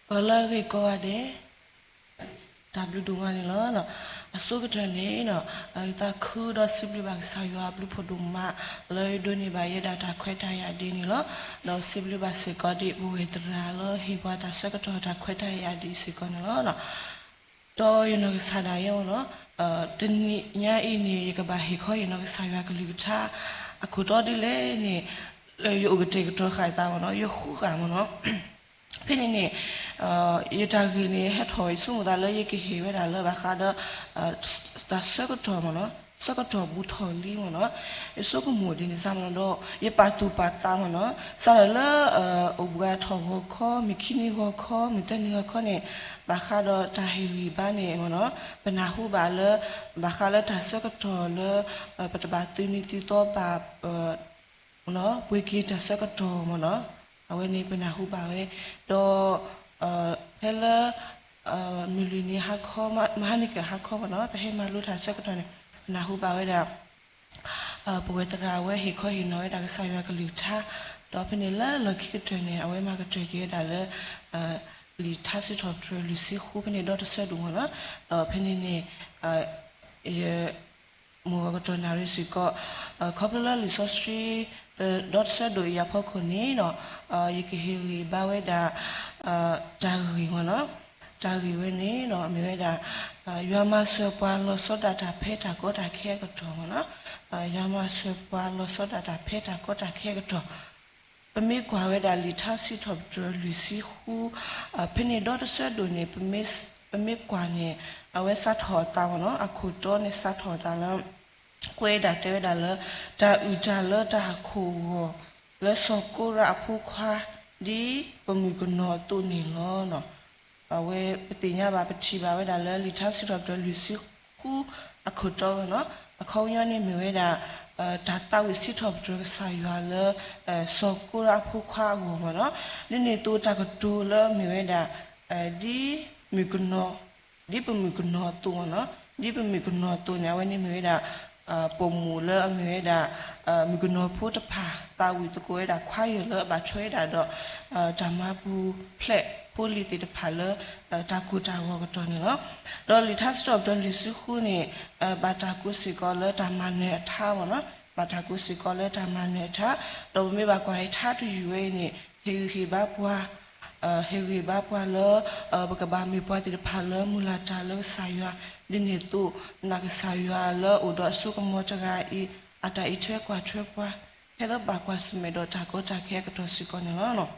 ပှၤလၢအဂ့ၤကိးဂၤဒဲး, တၢ်ဘျုးဒိၣ်မးန့ၣ်လီၤ. အဆိကတၢၢ်န့ၣ် ယသးခုဒီးစံးဘျုးဘၣ်ကစၢ်ယွၤအဘျုးဖးဒိၣ်မး လၢယဒိးန့ၢ်ဘၣ်ယဲဒၣ်တၢ်ခွဲးတၢ်ယာ်ဒ်န့ၣ်လီၤ. ဒီးစံးဘျုးဘၣ်စ့ၢ်ကီးဒ်ပဝဲၢ်သရၣ်လၢဟ့ၣ်ပှၤတၢ်ဆၢကတီၢ်တၢ်ခွဲးတၢ်ယာ်ဒ်စ့ၢ်ကီးန့ၣ်လီၤ. ဒီးယနီၢ်ကစၢ်ဒၣ်ယဲန့ၣ် တနံၤညါအံၤန့ၣ် ယကဘၣ်ဟ့ၣ်ခီဟ့ၣ်နီၤကစၢ်ယွၤကလုၢ်ကထါ အခိၣ်တီဒ်လဲၣ်န့ၣ် ယအိၣ်ကတဲာ်ကတီၤဃာ်အသးမ့ၢ်နီၤ, ယဃုဃာ်မ့ၢ်နီၤ. ဖဲန့ၣ်န့ၣ် ယတၢ်ဂ့ၢ်န့ၣ် ဟဲထီၣ် ယဆိကမိၣ်သးလၢယကဟ့ၣ်ဝဲဒၣ်လၢဘၣ်ဃးဒီး တၢ်ဆၢကတီၢ်မ့ၢ်နီၤ, ဆၢကတီၢ်ဘူးထီၣ်လံမ့ၢ်နီၤ. ယဆိကမိၣ်ဒ်န့ၣ်စ့ၢ်မ့ၢ်နီၤ, ဒီးယပာ်သူၣ်ပာ်သးမ့ၢ်နီၤ, စးထီၣ်လၢ အိၣ်ဘှံးထီၣ်ဂီၤခီ, မုၢ်ခံနံၤဂီၤခီ, မုၢ်သၢနံၤဂီၤခီန့ၣ် ဘၣ်ဃးဒီးတၢ်ဟ့ၣ်ဂံၢ်ဘါန့ၣ်မ့ၢ်နီၤ, ပနၢ်ဟူဘၣ်လၢ ဘၣ်ဃးလၢတၢ်ဆၢကတီၢ်လၢ ပတဘၣ်သုးနံၤသုးသီဘၣ် ပှ့ၤက့ၤတၢ်ဆၢကတီၢ်မ့ၢ်နီၤ, အဝဲန့ၣ်ပနၢ်ဟူဘၣ်ဝဲ, ဒီး ဖဲလၢ မုၢ်လွံၢ်နံၤဟါခီ, မဟါနံၤကဟါခီမ့ၢ်နီၤ, ပဟဲမၤလိတၢ်ဆၢကတီၢ်န့ၣ် ပနၢ်ဟူဘၣ်ဝဲဒၣ် ပဝဲၢ်သရၣ်အဝဲဟ့ၣ်ခီဟ့ၣ်နီၤဝဲဒၣ်ကစၢ်ယွၤကလုၢ်ကထါ, ဒီးဖဲန့ၣ်လၢလီၢ်ခံကတၢၢ်န့ၣ် အဝဲမၤကတၢၢ်က့ၤဝဲဒၣ်လၢ လံာ်ထါစံးထီၣ်ပတြၢၤလွံၢ်ဆံဃုဖဲန့ၣ်ဒီတဆၢဒိၣ်မ့ၢ်နီၤ, ဒီးဖဲန့ၣ်န့ၣ် ယ မုၢ်ဂီၤကတီၢ်နၣ်ရံၣ်စ့ၢ်ကီး, ခီဖျိလၢလံာ်စီဆှံ ဒီတဆၢဒိၣ်အံၤအဖီခိၣ်န့ၣ်နီၤ, ယကဟ့ၣ်ဂံၢ်ဘါဝဲဒၣ် တၢ်ဂ့ၢ်မ့ၢ်နီၤ, တၢ်ဂ့ၢ်ဝဲန့ၣ်နီၤ မ့ၢ်ဝဲဒၣ် ယွၤမၤစၢၤပှၤလီၤဆီဒၣ်တၢ်ဖဲတၢ်ကီတၢ်ခဲအကတီၢ်မ့ၢ်နီၤ, ယွၤမၤစၢၤပှၤလီၤဆီဒၣ်တၢ်ဖဲတၢ်ကီတၢ်ခဲအကတီၢ် ပမ့ၢ်ကွၢ်ဝဲဒၣ်လံာ်ထါစံးထီၣ်ပတြၢၤလွံၢ်ဆံဃု ဖဲန့ၣ်ဒီတဆၢဒိၣ်န့ၣ် ပမ့ၢ်ကွၢ်န့ၣ် အဝဲစးထီၣ်အသးမ့ၢ်နီၤ, အခိၣ်တီန့ၣ်စးထီၣ်အသးလၢ ကွဲးဒၣ်တဲဝဲဒၣ်လၢ တၢ်အုၣ်တၢ်လၢတၢ်ဟးခိၣ်အဂီၢ် လၢစီၤကိရးအဖိခွါ ဒ်ပမုၢ်ကနီၤအသိးန့ၣ်လီၤ. အဝဲပသ့ၣ်ညါဘၣ် ပထံၣ်ဘၣ်ဝဲဒၣ်လၢလံာ်ထါစံးထီၣ်ပတြၢၤလွံၢ်ဆံဃု အခိၣ်တီဝဲနီၤ, အခီပညီန့ၣ်မ့ၢ်ဝဲဒၣ် တၢ်သးဝံၣ်စံးထီၣ်ပတြၢၤကစၢ်ယွၤလၢ စီၤကိရးအဖိခွါအဂီၢ်မ့ၢ်နီၤ, ဒ်န့ၣ်အသိးတၢ်ကတိၤလၢမ့ၢ်ဝဲဒၣ် ဒ်မုၢ်ကနီၤ ဒ်ပမုၢ်ကနီၤအသိးမ့ၢ်နီၤ, ဒ်ပမုၢ်ကနီၤအသိးန့ၣ် အဝဲန့ၣ်မ့ၢ်ဝဲဒၣ် ပိာ်မုၣ်လၢအမ့ၢ်ဝဲဒၣ် မုၣ်ကနီၤဖိတဖၣ် သးဝံၣ်သကိးဝဲဒၣ်ခွါယၢ်လၢအဘၣ်ထွဲဝဲဒၣ်ဒီး တၢ်မၤပူၤဖျဲးဖိလံၤသ့ၣ်တဖၣ်လၢ တၢ်ကိၢ်တၢ်ဂီၤကတီၢ်န့ၣ်လီၤ. ဒီးလံာ်ထါစံးထီၣ်ပတြၢၤလွံၢ်ဆံဃုန့ၣ် ဘၣ်တၢ်ကိးစ့ၢ်ကီးလၢတၢ်မၤနၢၤအထါမ့ၢ်နီၤ, ဘၣ်တၢ်ကိးစ့ၢ်ကီးလၢတၢ်မၤနၢၤအထါ, ဒီးပမ့ၢ်ဘၣ်ကွၢ်ဟဲထါတယုၢ်ဝဲအံၤန့ၣ် ဟ့ၣ်ဂံၢ်ဟ့ၣ်ဘါပှၤ ဟ့ၣ်ဂံၢ်ဘါပှၤလၢ ပကဘၣ်မ့ၢ်ပှၤသ့ၣ်တဖၣ်လၢမုၢ်လၢ်တၢ်လၢကစၢ်ယွၤ, ဒ်န့ၣ်အသိး နာ်ကစၢ်ယွၤလၢအိၣ်ဒီးအစိကမီၤတဂၤအံၤ အတၢ်အံးထွဲကွၢ်ထွဲပှၤ ဖဲလၢဘၣ်ကွၢ်ဆၢၣ်မဲာ်ဒီးတၢ်ကီတၢ်ခဲအကတီၢ်စ့ၢ်ကီးန့ၣ်လီၤ.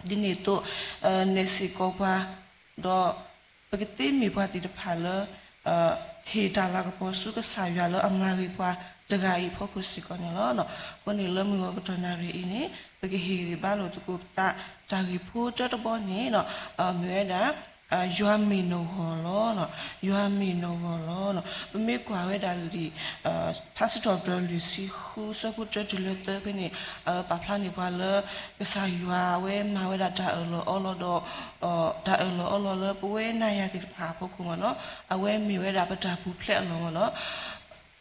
ဒ်န့ၣ်အသိး နဲၣ်စ့ၢ်ကီးပှၤ ဒီး ပကသ့မ့ၢ်ပှၤသ့ၣ်တဖၣ်လၢ ဟ့ၣ်တၢ်လၤကပီၤဆူကစၢ်ယွၤလၢအမၤဂ့ၤပှၤတဂၤအံၤအဖီခိၣ်စ့ၢ်ကီးန့ၣ်လီၤ. အဃိန့ၣ်လၢမုၢ်ဂီၤကတီၢ်နၣ်ရံၣ်အံၤန့ၣ် ပကဟ့ၣ်ဂံၢ်ဘါလိာ်သကိးပသး တၢ်ဂ့ၢ်ဖိတၢတဘီန့ၣ် မ့ၢ်ဝဲဒၣ် ယွၤမ့ၢ်နဂီၢ်လီၤ. ယွၤမ့ၢ်နဂီၢ်လီၤ. ပမ့ၢ်ကွၢ်ဝဲဒၣ်လံာ် ထါစံးထီၣ်ပတြၢၤလွံၢ်ဆံဃု ဆၢဖိတၢတုၤလၢသၢဖဲန့ၣ် ပာ်ဖျါန့ၢ်ပှၤလၢ ကစၢ်ယွၤအဝဲမၤဝဲဒၣ်တၢ်အၢၣ်လီၤအီလီၤဒီး တၢ်အၢၣ်လီၤအီလီၤလၢပဝဲနၤယၤသ့ၣ်တဖၣ်အဖီခိၣ်မ့ၢ်နီၤ အဝဲမ့ၢ်ဝဲဒၣ်ပတၢ်ပူၤဖျဲးအလီၢ်မ့ၢ်နီၤ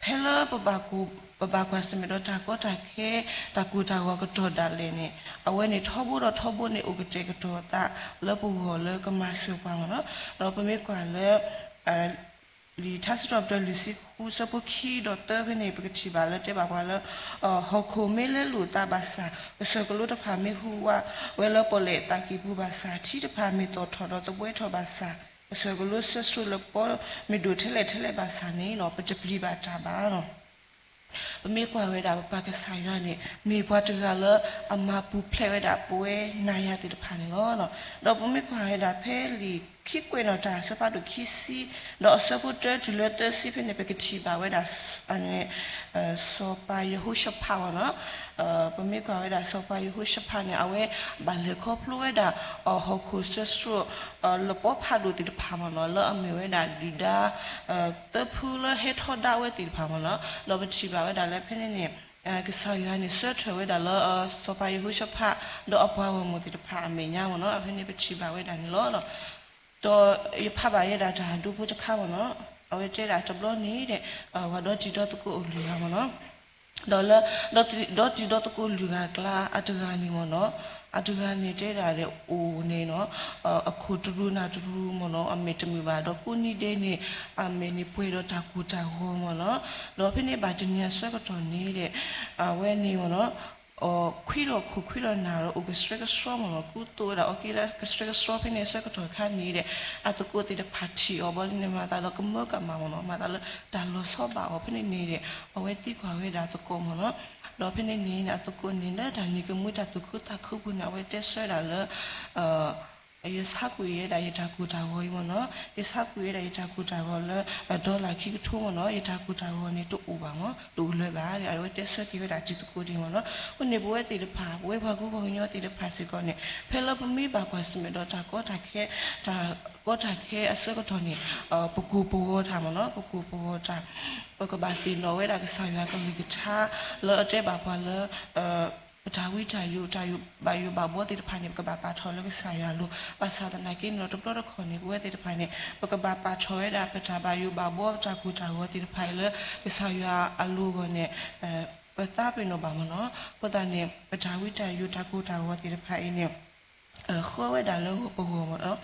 ဖဲလၢပဘၣ်ကွၢ်ဆၢၣ်မဲာ်ဒီးတၢ်ကီတၢ်ခဲ တၢ်ကိၢ်တၢ်ဂီၤကတီၢ်ဒၣ်လဲာ်န့ၣ် အဝဲန့ၣ်ထီဘိဒီးထီဘိန့ၣ် အိၣ်ကတဲာ်ကတီၤအသးလၢပဂီၢ်လၢကမၤစၢၤပှၤမ့ၢ်နီၤ. ဒီးပမ့ၢ်ကွၢ်လၢ လံာ်ထါစံးထီၣ်ပတြၢၤလွံၢ်ဆံဃု ဆၢဖိခံဒီးသၢဖဲန့ၣ် ပကထံၣ်ဘၣ်လၢတဲဘၣ်ပှၤလၢ ဟီၣ်ခိၣ်မ့ၢ်လဲလိာ်သးဘၣ်ဆၣ် ပဆၢၣ်ကလိတဖၣ်မ့ၢ်ဟူးဝးဝဲလၢပီၣ်လဲၣ်အသးကံၢ်ပူၤဘၣ်ဆၣ် ထံတဖၣ်မ့ၢ်သီၣ်ထီၣ်ဒီးသဘှဲထီၣ်ဘၣ်ဆၣ် ပဆၢၣ်ကလိဆၢဆှိလၢပီမ့ၢ်ဒိၣ်ထဲလဲၣ်ထဲလဲၣ်ဘၣ်ဆၣ်န့ၣ် ပတပျံၤဘၣ်တၢ်ဘၣ်. ပမ့ၢ်ကွၢ်ဝဲဒၣ်ပပၢ်ကစၢ်ယွၤန့ၣ် မ့ၢ်ပှၤတဂၤလၢအမၤပူၤဖျဲးဝဲဒၣ်ပဝဲနၤယၤသ့ၣ်တဖၣ်န့ၣ်လီၤ. ဒီးပမ့ၢ်ကွၢ်ဝဲဒၣ်ဖဲလံာ်ခံကွဲးနီၣ်တၢ်အဆၢဖးဒိၣ်ခံဆံ ဒီးအဆၢဖိတၢတုၤလၢသၢဆံဖဲန့ၣ် ပကထံၣ်ဘၣ်ဝဲဒၣ် စီၤပၤယဟိၤၡဖးမ့ၢ်နီၤ. ပမ့ၢ်ကွၢ်ဝဲဒၣ်စီၤပၤယဟိၤၡဖးန့ၣ် အဝဲဘၣ်လဲၤခီဖျိဝဲဒၣ် ဟီၣ်ခိၣ်စၢဆှိ လပီဖးဒိၣ်သ့ၣ်တဖၣ်မ့ၢ်နီၤ လၢအမ့ၢ်ဝဲဒၣ်ဒုၣ်ဒါ သၢဖုလၢဟဲထီဒါဝဲသ့ၣ်တဖၣ်မ့ၢ်နီၤ. ဒီးပထံၣ်ဘၣ်ဝဲဒၣ်လၢဖဲန့ၣ်န့ၣ် ကစၢ်ယွၤန့ၣ်ဆၢထၢၣ်ဝဲဒၣ်လၢ စီၤပၤယဟိၤၡဖး ဒီးအပှၤဂီၢ်မုၢ်သ့ၣ်တဖၣ်အမဲာ်ညါမ့ၢ်နီၤ. အဖဲန့ၣ်ပထံၣ်ဘၣ်ဝဲဒၣ်န့ၣ်လီၤ. ဒီးယဖးဘၣ်ယဲဒၣ်တၢ်ဒူဖိတခါမ့ၢ်နီၤ အဝဲတဲဒၣ်တဘျီန့ၣ် ပှၤဒီတံၤဒီသကိးအိၣ်လွံၢ်ဂၤမ့ၢ်နီၤ. ဒီးလၢ ဒီတံၤဒီသကိးလွံၢ်ဂၤအကျါအတဂၤန့ၣ်မ့ၢ်နီၤ အတဂၤန့ၣ်တဲဒၣ်ဒီးအိၣ်န့ၣ်နီၤ, အခိၣ်တရူးနၢ်တရူးမ့ၢ်နီၤ, အမဲာ်တမုာ်ဘၣ်ဒီးကိးနံၤဒဲးန့ၣ် အမဲာ်န့ၣ်ပှဲၤဒီးတၢ်ကိၢ်တၢ်ဂီၤမ့ၢ်နီၤ, ဒီးဖဲန့ၣ်ဘၣ်တနံၤအဆၢကတီၢ်န့ၣ်ဒီး အဝဲန့ၣ်မ့ၢ်နီၤ ခွံလီၤခိၣ်ခွံလီၤနၢ်ဒီးအိၣ်ကဆှဲကဆှီမ့ၢ်နီၤ, ကူသိးဝဲဒၣ်အီၤက့ၤလၢကဆှဲကဆှီဖဲန့ၣ်အဆၢကတီၢ်ခါန့ၣ်ဒီး အသကိးသ့ၣ်တဖၣ်ထံၣ်အီၤဘၣ်န့ၣ် မၤသးလၢကမၢကမၣ်မ့ၢ်နီၤ, မၤသးလၢတၢ်လီၤဆီဘၣ်အီၤဖဲန့ၣ်န့ၣ်ဒီး အဝဲသံကွၢ်ဝဲဒၣ်သကိးမ့ၢ်နီၤ, ဒီးဖဲန့ၣ်န့ၣ် အသကိးန့ၣ်လၢတၢ်နံၤကမှံတၢ်သူၣ်ခုသးခုပူၤန့ၣ် အဝဲတဲဆၢဒၣ်လၢ ယဆါကွံာ်ဝဲဒၣ်ယတၢ်ကိၢ်တၢ်ဂီၤအံၤမ့ၢ်နီၤ, ယဆါကွံာ်ဝဲဒၣ်ယတၢ်ကိၢ်တၢ်ဂီၤလၢ dollar ခံကထိမ့ၢ်နီၤ, ယတၢ်ကိၢ်တၢ်ဂီၤန့ၣ်တအိၣ်ဘၣ်မ့ၢ် တအိၣ်လၢၤဘၣ်, အဝဲတဲဆၢက့ၤဝဲဒၣ်တံၤသကိးဒ်မ့ၢ်နီၤ, အဃိန့ၣ် ပဝဲသ့ၣ်တဖၣ် ပဝဲပှၤကူပှၤကညီသ့ၣ်တဖၣ်စ့ၢ်ကီးန့ၣ် ဖဲလၢပမ့ၢ်ဘၣ်ကွၢ်ဆၢၣ်မဲာ်ဒီးတၢ်ကီတၢ်ခဲ တၢ်ကီတၢ်ခဲအဆၢကတီၢ်န့ၣ် ပကိၢ်ပဂီၤတၢ်မ့ၢ်နီၤ, ပကိၢ်ပဂီၤတၢ် ပကဘၣ်သ့ၣ်နီၣ်ဝဲဒၣ်ကစၢ်ယွၤကလုၢ်ကထါ လၢအတဲဘၣ်ပှၤလၢ ပတၢ်ဝံတၢ်ယိး တၢ်ဘၣ်ယိးဘၣ်ဘှီသ့ၣ်တဖၣ်န့ၣ် ပကဘၣ်ပာ်ထီၣ်လၢကစၢ်ယွၤအလိၤ, ဘၣ်ဆၣ်သနာ်က့န့ၣ်ဒီး တဘျီတခီၣ်န့ၣ် ပဝဲသ့ၣ်တဖၣ်န့ၣ် ပကဘၣ်ပာ်ထီၣ်ဝဲဒၣ် ပတၢ်ဘၣ်ယိးဘၣ်ဘှီ ပတၢ်ကိၢ်တၢ်ဂီၤသ့ၣ်တဖၣ်အံၤလၢ ကစၢ်ယွၤအလိၤအဂီၢ်န့ၣ် ပသးပ့ၤနီၣ်ဘၣ်မ့ၢ်နီၤ, အဃိသတးန့ၣ် ပတၢ်ဝံတၢ်ယိး တၢ်ကိၢ်တၢ်ဂီၤသ့ၣ်တဖၣ်အံၤန့ၣ် ဃၢဝဲဒၣ်လၢပဂီၢ်မ့ၢ်နီၤ,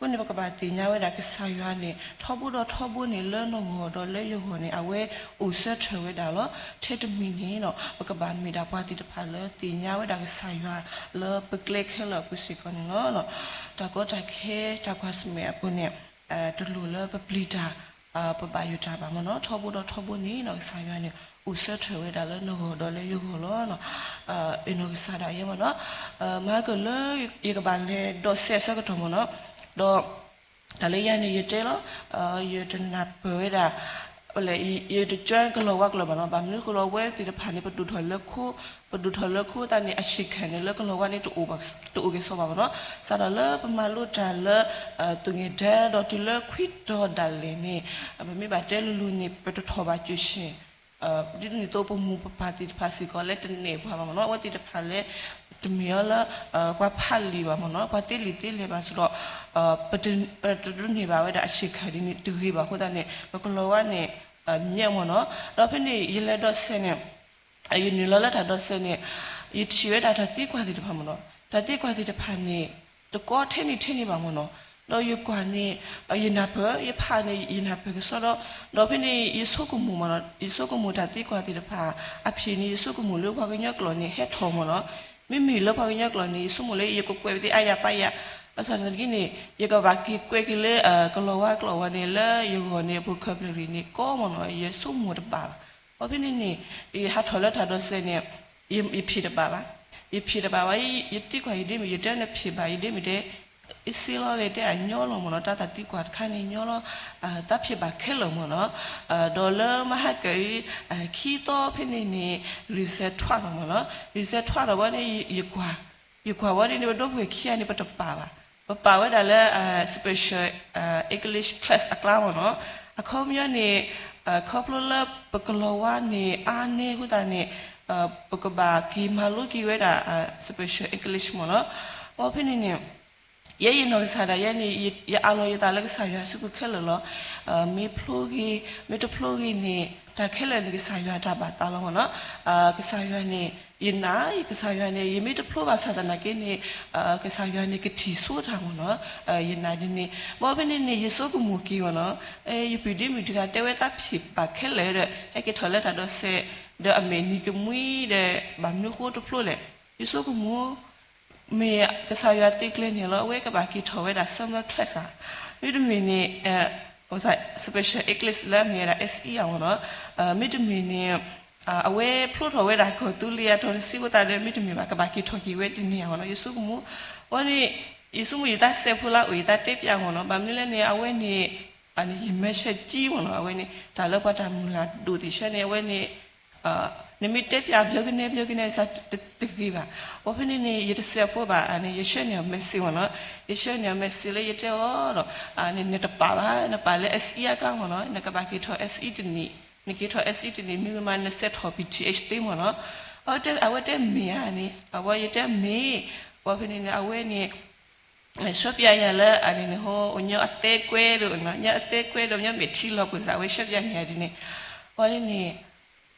အဃိန့ၣ် ပကဘၣ်သ့ၣ်ညါဝဲဒၣ်ကစၢ်ယွၤန့ၣ် ထီဘိဒီးထီဘိန့ၣ် လၢနဂီၢ်ဒီးလၢယဂီၢ်န့ၣ် အဝဲအိၣ်ဆၢထၢၣ်ဝဲဒၣ်လီၤ. ထဲတမံၤန့ၣ်နီၤ ပကဘၣ်မ့ၢ်ဒၣ်ပှၤသ့ၣ်တဖၣ်လၢသ့ၣ်ညါဝဲဒၣ်ကစၢ်ယွၤ လၢပကျဲခဲလၢာ်အပူၤစ့ၢ်ကီးန့ၣ်လီၤ. တၢ်ကီတၢ်ခဲ တၢ်ကွၢ်ဆၢၣ်မဲာ်အပူၤန့ၣ် တလိၣ်လၢပပျံၤတၢ် ပဘၣ်ယိၣ်တၢ်ဘၣ်မ့ၢ်နီၤ, ထီဘိဒီးထီဘိန့ၣ်နီၤ ကစၢ်ယွၤန့ၣ် အိၣ်ဆၢထၢၣ်ဝဲဒၣ်လၢနဂီၢ်ဒီးလၢယဂီၢ်လီၤ. အ့ၣ်နီၢ်ကစၢ်ဒၣ်ယဲမ့ၢ်နီၤ, မၤကလၢယကဘၣ်လဲၤဒိးစဲးအဆၢကတီၢ်မ့ၢ်နီၤ, ဒီး တၢ်လၢယၤန့ၣ် ယတဲလီၤ, ယတနၢ်ပၢၢ်ဝဲဒၣ် ယတကၠွကလီၤဝါကျိာ်ဘၣ်နီၤ, ဘၣ်မနုၤဃိလီၤ ဝဲသ့ၣ်တဖၣ်န့ၣ် ပဒိၣ်ထီၣ်လၢခိ, ပဒိၣ်ထီၣ်လၢခိသတးန့ၣ် အဆံးခဲန့ၣ် လၢကလီၤဝါန့ၣ် တအိၣ်က့ၤစီဘၣ်မ့ၢ်နီၤ, စးထီၣ်လၢပမၤလိတၢ်လၢ သူငယ်တန်း ဒီးတုၤလၢခွံတီၤဒၣ်လဲာ်န့ၣ် ပမ့ၢ်ဘၣ်တဲလိၤလိၤန့ၣ် ပတထီၣ်ဘၣ်ကၠိၣ်ဆ့ၣ် ဒ်န့ၣ်အသိး ပမိၢ်ပပၢ်သ့ၣ်တဖၣ်စ့ၢ်ကီး လၢတနဲၣ်ပှၤဘၣ်မ့ၢ်နီၤ, အဝဲသ့ၣ်တဖၣ်လၢ တမ့ၢ်အီၤလၢ ပှၤဖးလံာ်ဘၣ်မ့ၢ်နီၤ, ပှၤသ့လံာ်သ့လဲၢ်ဘၣ်စ့ၢ်ဒီး ပတဒိးန့ၢ်ဘၣ်ဝဲဒၣ်အဆံးခဲန့ၣ် တဂ့ၤဘၣ်အဃိသတးန့ၣ် ပကလီၤဝါန့ၣ် ညံမ့ၢ်နီၤ, ဒီးဖဲန့ၣ် ယလဲၤဒိးစဲးန့ၣ် ယနုာ်လီၤလၢတၢ်ဒိးစဲးန့ၣ် ယထံၣ်ဝဲဒၣ်တၢ်သံကွၢ်သ့ၣ်တဖၣ်မ့ၢ်နီၤ, တၢ်သံကွၢ်သ့ၣ်တဖၣ်န့ၣ် တကီထဲန့ၣ်ထဲန့ၣ်ဘၣ်မ့ၢ်နီၤ, ဒီးယကွၢ်န့ၣ် ယနၢ်ပၢၢ် ယဖးန့ၣ် ယနၢ်ပၢၢ်ကစီဒီ, ဒီးဖဲန့ၣ် ယဆိကမိၣ်မ့ၢ်နီၤ, ယဆိကမိၣ်တၢ်သံကွၢ်သ့ၣ်တဖၣ် အဖံးန့ၣ် ယဆိကမိၣ်လၢပှၤကညီကျိာ်န့ၣ် ဟဲထီၣ်မ့ၢ်နီၤ, မ့မ့ၢ်လၢပှၤကညီကျိာ်န့ၣ် ယဆိကမိၣ်လၢယကကွဲးပသ့ၣ်အါယၤပါယၤ, ဘၣ်ဆၣ်သနာ်က့န့ၣ် ယကဘၣ်က့ၤကွဲးက့ၤလၢ ကလီၤဝါကျိာ်ဝဲန့ၣ် လၢယဂီၢ်န့ၣ် vocabulary န့ၣ် ကီမ့ၢ်နီၤ, ယဆိကမိၣ်တဘၣ်ဘၣ်. ဒီးဖဲန့ၣ်န့ၣ် ယဟးထီၣ်လၢတၢ်ဒိးစဲးန့ၣ် ယဖံးတဘၣ်ဘၣ်, ယဖံးတဘၣ်ဘၣ်, ယသံကွၢ်ယဒ့မုၣ် ယတဲနဖံးဘၣ် ယဒ့မုၣ်တဲ အ့စ့လီၤလဲၣ် တဲအညီလီၤမ့ၢ်နီၤ, တၢ်သံကွၢ်တခါန့ၣ်ညီလီၤ, တၢ်ဖံးဘၣ်ခဲလၢာ်မ့ၢ်နီၤ, ဒီးလၢမဟါကၢအံၤ ခံသီဖဲန့ၣ်န့ၣ် result ထွဲလီၤမ့ၢ်နီၤ, result ထွဲလီၤဝဲန့ၣ် ယကွၢ် ယကွၢ်ဝဲဒ်န့ၣ် ပဒီပုၢ်ဝဲၢ်ခံဂၤန့ၣ် ပတပာ်ဘၣ်, ပပာ်ဝဲဒၣ်လၢ special English class အကျါမ့ၢ်နီၤ, အခီပညီန့ၣ် ခီဖျိလၢပကလီၤဝါန့ၣ် အါန့ၢ်အဃိသတးန့ၣ် ပကဘၣ်က့ၤမၤလိက့ၤဝဲဒၣ် special English မ့ၢ်နီၤ, အဖဲန့ၣ်န့ၣ် ယဲယနီၢ်ကစၢ်ဒၣ်ယဲန့ၣ် ယအးလီၤယသးလၢကစၢ်ယွၤစုပူၤခဲလၢာ်လီၤ. မ့ၢ်ဖျိဂ့ၤ မ့ၢ်တဖျိဂ့ၤန့ၣ် တၢ်ခဲလၢာ်န့ၣ် ကစၢ်ယွၤတၢ်ဘၣ်သးလီၤမ့ၢ်နီၤ. ကစၢ်ယွၤန့ၣ် ယနာ် ကစၢ်ယွၤန့ၣ် ယမ့ၢ်တဖျိဘၣ်ဆၣ်သနာ်က့န့ၣ် ကစၢ်ယွၤန့ၣ် ကထံၣ်ဆိတၢ်မ့ၢ်နီၤ. ယနာ်ဒ်န့ၣ် ဘၣ်ဖဲန့ၣ်န့ၣ် ယဆိကမိၣ်က့ၤမ့ၢ်နီၤ, ယပုၢ်ဒ့မုၣ်တဂၤတဲဝဲသးဖံးဘၣ်ခဲလၢာ်ဒီး ဟဲက့ၤထီၣ်လၢတၢ်ဒိးစဲး ဒီးအမဲာ်နံၤကမှံဒီး ဘၣ်မနုၤဃိတဖျိလဲၣ်. ယဆိကမိၣ် မ့ၢ်ကစၢ်ယွၤသုးကျဲၤန့ၣ်လီၤ အဝဲကဘၣ်က့ၤထီၣ်ဝဲဒၣ် summer class ဧါ, မ့တမ့ၢ်န့ၣ် special English လၢအမ့ၢ်ဝဲဒၣ် SE ဧါမ့ၢ်နီၤ, မ့တမ့ၢ်န့ၣ် အဝဲဖျိထီၣ်ဝဲဒၣ်ကီၢ်သူလ့ၤအတီၤတဆံအဃိသတးဒီး မ့တမ့ၢ်ဘၣ် ကဘၣ်က့ၤထီၣ်က့ၤဝဲတန့ၢ်ဧါမ့ၢ်နီၤ. ယဆိကမိၣ် အဝဲန့ၣ် ယဆိကမိၣ်ယသးစဲးဖိလၢအိၣ်ယသးတဲပျးမ့ၢ်နီၤ, ဘၣ်မနုၤလဲၣ်န့ၣ် အဝဲန့ၣ် ယမဲာ်ဆှဲကံမ့ၢ်နီၤ, အဝဲန့ၣ် တၢ်လၢပှၤတၢ်မုၢ်လၢ်ဒိၣ်သ့ၣ်ဆၢန့ၣ် အဝဲန့ၣ် နမ့ၢ်တဲပျး ဘျီကနဲ ဘျီကနဲ စးတဂ့ၤဘၣ်. အဖဲန့ၣ်န့ၣ် ယတစဲးဖိဘၣ်န့ၣ် ယဆှၢန့ၢ်အီၤ message မ့ၢ်နီၤ, ယဆှၢန့ၢ်အီၤ message လၢယတဲအီၤဒီး နတပာ်ဘၣ် နပာ်လၢ SE အကျါမ့ၢ်နီၤ, နကဘၣ်က့ၤထီၣ် SE တနံၣ်, နက့ၤထီၣ် SE တနံၣ် မ့ၢ်မး နစဲးထီၣ် PTH သ့မ့ၢ်နီၤ. အဝဲတဲမ့ၢ်ဧါန့ၣ် အဝဲယတဲမ့ၢ်, အဖဲန့ၣ်န့ၣ် အဝဲန့ၣ် ဆှၢပျးယၤလၢအန့ၣ်န့ၣ် ဟိညါအသဲကွဲဒီး ညါအသဲကွဲဒီး ညါမဲာ်ထံလီၤပူၤစး အဝဲဆှၢပျးန့ၢ်ယၤဒ်န့ၣ်, အဝဲန့ၣ်န့ၣ်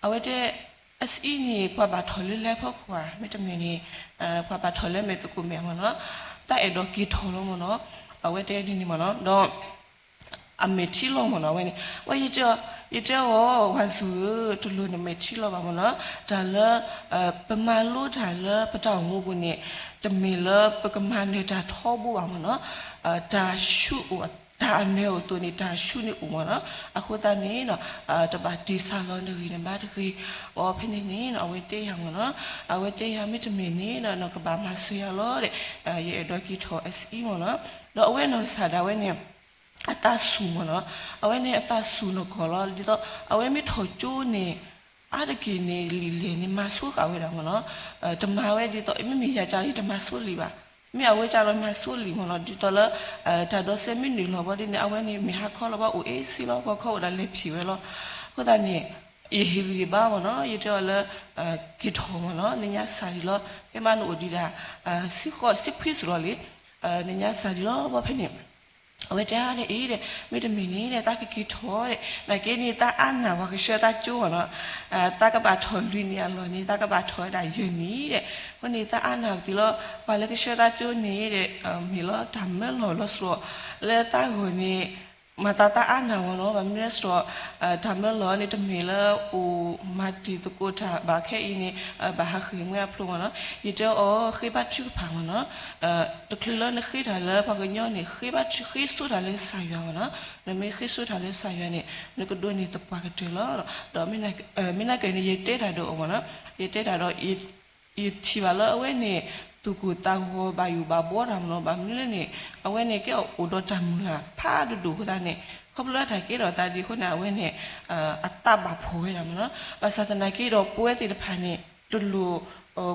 အဝဲတဲ SE န့ၣ် ပှၤဘၣ်ထီၣ်လၢလဲၤဖီခိၣ်ဧါ, မ့တမ့ၢ်န့ၣ် ပှၤဘၣ်ထီၣ်လၢမဲာ်သကိးမဲာ်မ့ၢ်နီၤ, တၢ်အဲၣ်ဒိးက့ၤထီၣ်လီၤမ့ၢ်နီၤ, အဝဲတဲဒ်န့ၣ်မ့ၢ်နီၤ, ဒီး အမဲာ်ထံလီၤမ့ၢ်နီၤ, အဝဲန့ၣ် ဝဲ ယတဲအီၤ ဝၤစူၤဧၢ, တလိၣ်နမဲာ်ထံလီၤဘၣ်မ့ၢ်နီၤ, တၢ်လၢ ပမၤလိတၢ်လၢပတၢ်အိၣ်မူပူၤန့ၣ် တမ့ၢ်လၢပကမၤနၢၤတၢ်ထီဘိဘၣ်မ့ၢ်နီၤ, တၢ်ဆူးအိၣ် တၢ်အနၢၤအိၣ်အသိးန့ၣ် တၢ်ဆူးန့ၣ်အိၣ်မ့ၢ်နီၤ, အဃိသတးန့ၣ်နီၤ တဘၣ်တ့ၢ်ဆါလီၤနဂံၢ်နဘါတဂ့ၤအီၤဖဲန့ၣ်န့ၣ်နီၤ, အဝဲတဲယၤမ့ၢ်နီၤ, အဝဲတဲယၤမ့တမ့ၢ်န့ၣ်နီၤ နကဘၣ်မၤစၢၤယၤလီၤဒီး ယအဲၣ်ဒိးက့ၤထီၣ် SE မ့ၢ်နီၤ, ဒီးအဝဲနီၢ်ကစၢ်ဒၣ်ဝဲန့ၣ် အသးဆူၣ်မ့ၢ်နီၤ, အဝဲန့ၣ်အသးဆူၣ်နီၢ်ကီၢ်လီၤ, ဒ်သိးအဝဲမ့ၢ်ထီၣ်ကၠိန့ၣ် အါတက့ၢ်န့ၣ် လံာ်လဲၢ်န့ၣ် မၤဆိဃာ်ဝဲဒၣ်မ့ၢ်နီၤ, တမၤဝဲဒ်သိး မ့မ့ၢ်ယၤကၢ်လံ တမၤဆိလံာ်ဘၣ်, မ့ၢ်အဝဲကၢ်လီၤမၤဆိလံာ်မ့ၢ်နီၤ, ဒ်သိးလၢ တၢ်ဒိးစဲးမ့ၢ်နုာ်လီၤဘီဒ်န့ၣ် အဝဲန့ၣ်မ့ၢ်ဟါခီလီၤဘီအိၣ်အ့စ့လီၤ, ပှၤခီအိၣ်ဒၣ်လဲၤဖံးဝဲလီၤ, အဃိသတးန့ၣ် ယဟ့ၣ်ဂံၢ်ဘါမ့ၢ်နီၤ, ယတဲအီၤလၢ က့ၤထီၣ်မ့ၢ်နီၤ, နညါစၢ်ဒံးလီၤ, ခဲမးနအိၣ်ဒံးဒၣ် ဆံဃိးဆံခွံစရီလံ, နညါစၢ်ဒံးလီၤဘီဖဲန့ၣ်, အဝဲတဲအါဒ်အံၤဒီး မ့တမ့ၢ်န့ၣ်ဒီး တၢ်ကက့ၤထီၣ်ဒီး နာ်က့န့ၣ် တၢ်အါနာ်ပှၤကဆှၢတၢ်ကၠိမ့ၢ်နီၤ, တၢ်ကဘၣ်ထီၣ်လွံၢ်နံၣ်အလီၢ်န့ၣ် တၢ်ကဘၣ်ထီၣ်ဝဲဒၣ်ယဲၢ်နံၣ်ဒီး အဃိန့ၣ် တၢ်အါနာ်ပသံးလီၤ, ပှၤလၢကဆှၢတၢ်ကၠိန့ၣ်ဒီး မ့ၢ်လီၤတၢ်မၢလီၢ်လီၤစရီ လၢတၢ်ဂီၢ်န့ၣ် မၤသးတၢ်အါနာ်မ့ၢ်နီၤ, ဘၣ်မနုၤလဲၣ်စရီ တၢ်မၢလီၢ်န့ၣ် တမ့ၢ်လၢအိၣ်မၤတံၤသကိးတၢ်ဘၣ်ခဲအံၤန့ၣ် ဘၣ်ဟးဃ့ၢ်မှံဟးဖျိးမ့ၢ်နီၤ, ယတဲအီၤဃ့ဘါထုကဖၣ်မ့ၢ်နီၤ, တချုးလၢနဃ့တၢ်လၢပှၤကညီန့ၣ် ဃ့ဘါထုဃ့စိတၢ်လၢကစၢ်ယွၤမ့ၢ်နီၤ, နမ့ၢ်ဃ့စိတၢ်လၢကစၢ်ယွၤန့ၣ် နကဒိးန့ၢ်သပှၢ်ကတၢၢ်လီၤ, ဒီးမ့ၢ်နာ်က့န့ၣ် ယတဲတၢ်ဒီးအီၤမ့ၢ်နီၤ, ယတဲတၢ်ဒီး ယထံၣ်ဘၣ်လၢအဝဲန့ၣ် သူၣ်ကိၢ်သးဂီၤဘၣ်ယိၣ်ဘၣ်ဘှီတၢ်မ့ၢ်နီၤ, ဘၣ်မနုၤလဲၣ်န့ၣ် အဝဲန့ၣ်ကဲအိၣ်ဒီးတၢ်မုၢ်လၢ်ဖးဒိၣ်ဒိၣ်အဃိသတးန့ၣ် ခီဖျိလၢတၢ်ကဲထီၣ်သးဒ်အဃိန့ၣ် အဝဲန့ၣ် အသးဘၣ်ဖှီၣ်ဝဲဒၣ်မ့ၢ်နီၤ, ဘၣ်ဆၣ်သနာ်က့ဒီး ပဝဲသ့ၣ်တဖၣ်န့ၣ် တလိၣ်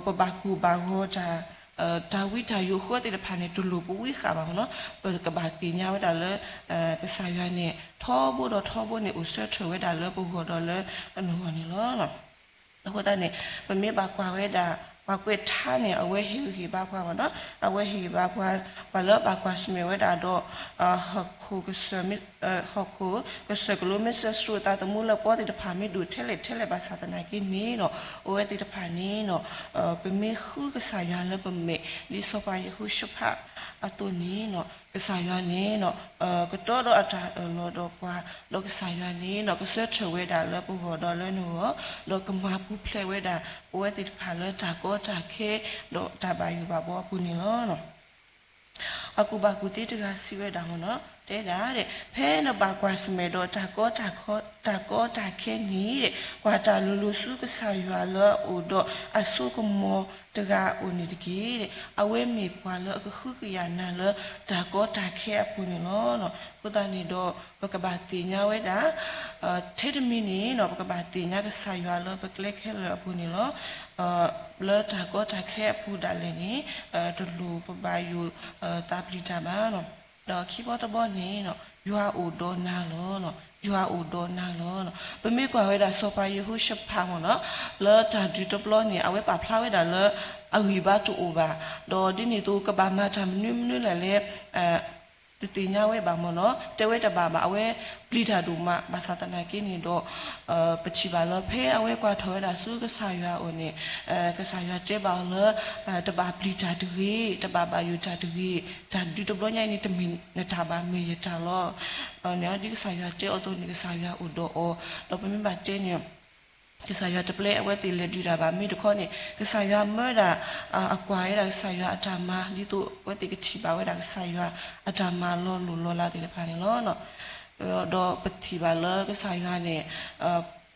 ပဘၣ်ကိၢ်ဘၣ်ဂီၤတၢ် တၢ်ဝံတၢ်ယိးအဃိသ့ၣ်တဖၣ်န့ၣ် တလိၣ်ပဝံဃာ်ဘၣ်မ့ၢ်နီၤ, ပကဘၣ်သ့ၣ်ညါဝဲဒၣ်လၢ ကစၢ်ယွၤန့ၣ် ထီဘိဒီးထီဘိန့ၣ် အိၣ်ဆၢထၢၣ်ဝဲဒၣ်လၢပဂီၢ်ဒီးလၢပနဂီၢ်န့ၣ်လီၤ. အဃိသတးန့ၣ် ပမ့ၢ်ဘၣ်ကွၢ်ဝဲဒၣ် ပှၤကွဲးထါန့ၣ် အဝဲဟ့ၣ်ဂံၢ်ဟ့ၣ်ဘါပှၤမ့ၢ်နီၤ, အဝဲဟ့ၣ်ဂံၢ်ဘါပှၤ ပှၤလၢဘၣ်ကွၢ်ဆၢၣ်မဲာ်ဝဲဒၣ်ဒီး ဟီၣ်ခိၣ် ဟီၣ်ခိၣ်ကစၢၢ်ကလိမ့ၢ်စၢၤစရိၤသးသမူလၢပီသ့ၣ်တဖၣ် မ့ၢ်ဒိၣ်ထဲလဲၣ်ထဲလဲၣ်ဘၣ်ဆၣ်သနာ်က့န့ၣ်နီၤ, အဝဲသ့ၣ်တဖၣ်န့ၣ်နီၤ ပမ့ၢ်ဃုကစၢ်ယွၤလၢပမဲာ် ဒ်စီၤပၤယဟိၤၡဖးအသိးန့ၣ်နီၤ, ကစၢ်ယွၤန့ၣ်နီၤ ကတီဒီးအတၢ်အၢၣ်လီၤဒီးပှၤ, ဒီးကစၢ်ယွၤန့ၣ်နီၤ ကဆၢထၢၣ်ဝဲဒၣ်လၢပဂီၢ်ဒီးလၢနဂီၢ်, ဒီးကမၤပူၤဖျဲးဝဲဒၣ် ပဝဲသ့ၣ်တဖၣ်လၢတၢ်ကီတၢ်ခဲ ဒီးတၢ်ဘၣ်ယိၣ်ဘၣ်ဘှီအပူၤန့ၣ်လီၤ. အကူၣ်ဘၣ်ကူၣ်သ့တဂၤစံးဝဲဒၣ်မ့ၢ်နီၤ, တဲဒၣ်ဒီး ဖဲနဘၣ်ကွၢ်ဆၢၣ်မဲာ်ဒီးတၢ်ကီတၢ်ခဲ တၢ်ကီတၢ်ခဲန့ၣ်ဒီး ကွၢ်တၢ်လိၤလိၤဆူကစၢ်ယွၤလၢအအိၣ်ဒီးအစိကမီၤတဂၤအအိၣ်န့ၣ်တက့ၢ်. အဝဲမ့ၢ်ပှၤလၢအကဟုကယာ်နၤလၢတၢ်ကီတၢ်ခဲအပူၤန့ၣ်လီၤ. အဃိသတးန့ၣ်ဒီး ပကဘၣ်သ့ၣ်ညါဝဲဒၣ် ထဲတမံၤန့ၣ်နီၤ ပကဘၣ်သ့ၣ်ညါကစၢ်ယွၤလၢပကျဲခဲလၢာ်အပူၤန့ၣ်လီၤ. လၢတၢ်ကီတၢ်ခဲအပူၤဒၣ်လဲာ်န့ၣ် တလိၣ်ပဘၣ်ယိၣ်သးပျံၤတၢ်ဘၣ်. ဒီးခံဘီတဘီန့ၣ်နီၤ ယွၤအိၣ်ဒီးနၤလီၤ. ယွၤအိၣ်ဒီးနၤလီၤ. ပမ့ၢ်ကွၢ်ဝဲဒၣ်စီၤပၤယဟိၤၡဖးမ့ၢ်နီၤ လၢတၢ်ဒုးတဘျီန့ၣ် အဝဲပာ်ဖျါဝဲဒၣ်လၢ အဂံၢ်ဘါတအိၣ်ဘၣ်. ဒီးဒ်န့ၣ်အသိး ကဘၣ်မၤတၢ်မနုၤမနုၤလဲၣ်လဲၣ် တသ့ၣ်ညါဝဲဘၣ်မ့ၢ်နီၤ, တဲဝဲတဘၣ်ဘၣ်, အဝဲပျံၤတၢ်ဒိၣ်မး ဘၣ်ဆၣ်သနာ်က့န့ၣ်ဒီး ပထံၣ်ဘၣ်လၢဖဲအဝဲကွၢ်ထီၣ်ဝဲဒၣ်ဆူကစၢ်ယွၤအအိၣ်န့ၣ် ကစၢ်ယွၤတဲဘၣ်အီၤလၢ တဘၣ်ပျံၤတၢ်တဂ့ၤ, တဘၣ်ဘၣ်ယိၣ်တၢ်တဂ့ၤ, တၢ်ဒုးတဘျီညါအံၤန့ၣ် တမ့ၢ်နတၢ်ဘၣ်မ့ၢ်ယတၢ်လီၤ. န့ၣ်ဒ်ကစၢ်ယွၤတဲအီၤအသိးန့ၣ် ကစၢ်ယွၤအိၣ်ဒီးအီၤ, ဒီးပမ့ၢ်ဘၣ်တဲန့ၣ် ကစၢ်ယွၤတပျဲအဝဲသ့ၣ်လဲၤဒုးတၢ်ဘၣ် မ့ၢ်တခီန့ၣ် ကစၢ်ယွၤမၢဒၣ် အကွၢ်ဝဲဒၣ်ကစၢ်ယွၤအတၢ်မၤ ဒ်သိးအဝဲသ့ၣ်ကထံၣ်ဘၣ်ဝဲဒၣ်ကစၢ်ယွၤအတၢ်မၤလီၤလိၢ်လီၤလးသ့ၣ်တဖၣ်န့ၣ်လီၤ. ဒီးပထံၣ်ဘၣ်လၢကစၢ်ယွၤန့ၣ်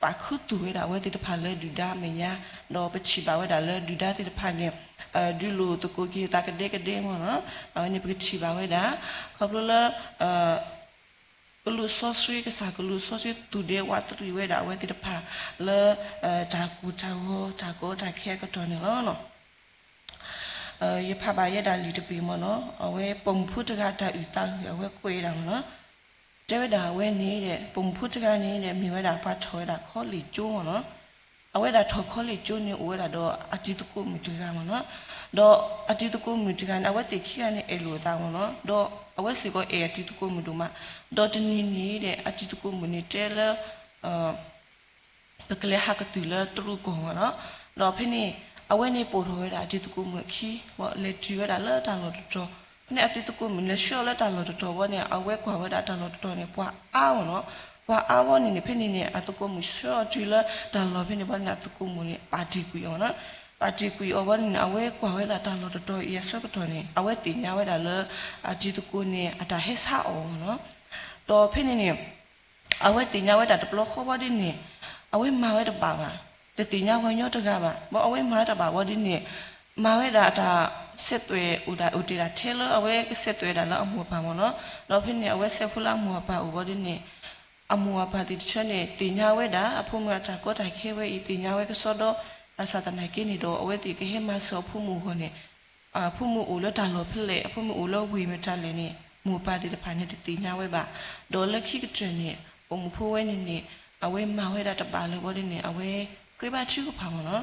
ပာ်ခူသူၣ်ဝဲဒၣ်အဝဲသ့ၣ်တဖၣ်လၢဒုၣ်ဒါအမဲာ်ညါ, ဒီးပထံၣ်ဘၣ်ဝဲဒၣ်လၢဒုၣ်ဒါသ့ၣ်တဖၣ်န့ၣ် ဒုးလိာ်သကိးက့ၤသးကဒဲကဒဲမ့ၢ်နီၤ, အဝဲန့ၣ်ပကထံၣ်ဘၣ်ဝဲဒၣ် ခီဖျိလၢ ကလူးစီဆှံ ကစၢ်ကလူးစီဆှံသူၣ်ဒဲဝးတရံးဝဲဒၣ်အဝဲသ့ၣ်တဖၣ်လၢ တၢ်ကိၢ်တၢ်ဂီၤ တၢ်ကီတၢ်ခဲအကတီၢ်န့ၣ်လီၤ. ယဖးဘၣ်ယဲဒၣ်လံာ်တဘ့ၣ်မ့ၢ်နီၤ, အဝဲပိာ်မုၣ်ဖိတဂၤတၢ်အုၣ်သးဂုၢ် အဝဲကွဲးဝဲဒၣ်မ့ၢ်နီၤ, တဲဝဲဒၣ်အဝဲန့ၣ်ဒီး ပိာ်မုၣ်ဖိတဂၤန့ၣ်ဒီး မ့ၢ်ဝဲဒၣ်ပှၤထီၣ်ဝဲဒၣ်ခီလ့ၣ်ကၠိမ့ၢ်နီၤ, အဝဲဒၣ်ထီၣ်ခီလ့ၣ်ကၠိန့ၣ် အိၣ်ဝဲဒၣ်ဒီးအတံၤသကိးမုၣ်တဂၤမ့ၢ်နီၤ, ဒီးအတံၤသကိးမုၣ်တဂၤန့ၣ် အဝဲသ့ၣ်ခံဂၤန့ၣ်အဲၣ်လိာ်အသးမ့ၢ်နီၤ, ဒီးအဝဲစ့ၢ်ကီးအဲၣ်အတံၤသကိးမုၣ်ဒိၣ်မး, ဒီးတနံၤန့ၣ်ဒီး အတံၤသကိးမုၣ်န့ၣ်တဲလၢ ပကလဲၤဟးကတုၤလၢတရူးကီၢ်မ့ၢ်နီၤ. ဒီးဖဲန့ၣ် အဝဲန့ၣ်ပိာ်ထီၣ်ဝဲဒၣ်အတံၤသကိးမုၣ်အခံ ဘၣ်လဲၤတုၤဝဲဒၣ်လၢတၢ်လီၢ်တတီၤ. ဖဲန့ၣ် အတံၤသကိးမုၣ်န့ၣ် ဆှၢအီၤလၢတၢ်လီၢ်တတီၤဘီန့ၣ် အဝဲကွၢ်ဝဲဒၣ်တၢ်လီၢ်တတီၤန့ၣ် ပှၤအါမ့ၢ်နီၤ. ပှၤအါဘီန့ၣ်န့ၣ် ဖဲန့ၣ်န့ၣ် အတံၤသကိးမုၣ်ဆှၢအီၤတုၤလၢတၢ်လီၢ်ဖဲန့ၣ်ဘီန့ၣ် အတံၤသကိးမုၣ်န့ၣ် ပာ်တ့ၢ်ကွံာ်အီၤနီၤ. ပာ်တ့ၢ်ကွံာ်အီၤဘီန့ၣ်န့ၣ် အဝဲကွၢ်ဝဲဒၣ်တၢ်လီၢ်တတီၤအံၤအဆၢကတီၢ်န့ၣ် အဝဲသ့ၣ်ညါဝဲဒၣ်လၢ အတံၤသကိးန့ၣ် အတၢ်ဟဲဆါအီၣ်မ့ၢ်နီၤ. ဒီးဖဲန့ၣ်န့ၣ် အဝဲသ့ၣ်ညါဝဲဒၣ်တဘျီဃီဘီဒ်န့ၣ် အဝဲမၤဝဲတဘၣ်ဘၣ်, တသ့ၣ်ညါပှၤကညီတဂၤဘၣ်. ဘီအဝဲမၤဝဲတဘၣ်ဘီဒ်န့ၣ် မၤဝဲဒၣ်အတၢ်ဆဲးသွဲၣ်အိၣ်ဒၣ်အိၣ်တ့ၢ်ဒၣ်ထဲလၢအဝဲကဆဲးသွဲၣ်ဝဲဒၣ်လၢအမိၢ်အပၢ်မ့ၢ်နီၤ. ဒီးဖဲန့ၣ် အဝဲဆဲးဖိလၢအမိၢ်အပၢ်အိၣ်ဘီဒ်န့ၣ် အမိၢ်အပၢ်သ့ၣ်တဖၣ်န့ၣ် သ့ၣ်ညါဝဲဒၣ် အဖိမုၣ်အတၢ်ကီတၢ်ခဲဝဲအံၤ သ့ၣ်ညါဝဲကစီဒီ, ဘၣ်ဆၣ်သနာ်က့န့ၣ်ဒီး အဝဲသ့ၣ်ကဟဲမၤစၢၤအဖိမုၣ်အဂီၢ်န့ၣ် အဖိမုၣ်အိၣ်လၢတၢ်လီၢ်ဖဲလဲၣ် အဖိမုၣ်အိၣ်လၢဝ့ၢ်မတၤလဲၣ်န့ၣ် မိၢ်ပၢ်သ့ၣ်တဖၣ်န့ၣ် တသ့ၣ်ညါဝဲဘၣ်. ဒီးလၢခံကတၢၢ်န့ၣ် ပိာ်မုၣ်ဖိဝဲန့ၣ်န့ၣ် အဝဲမၤဝဲဒၣ်တဘၣ်လၢၤဘီဒ်န့ၣ် အဝဲဃ့ဘါထုကဖၣ်မ့ၢ်နီၤ.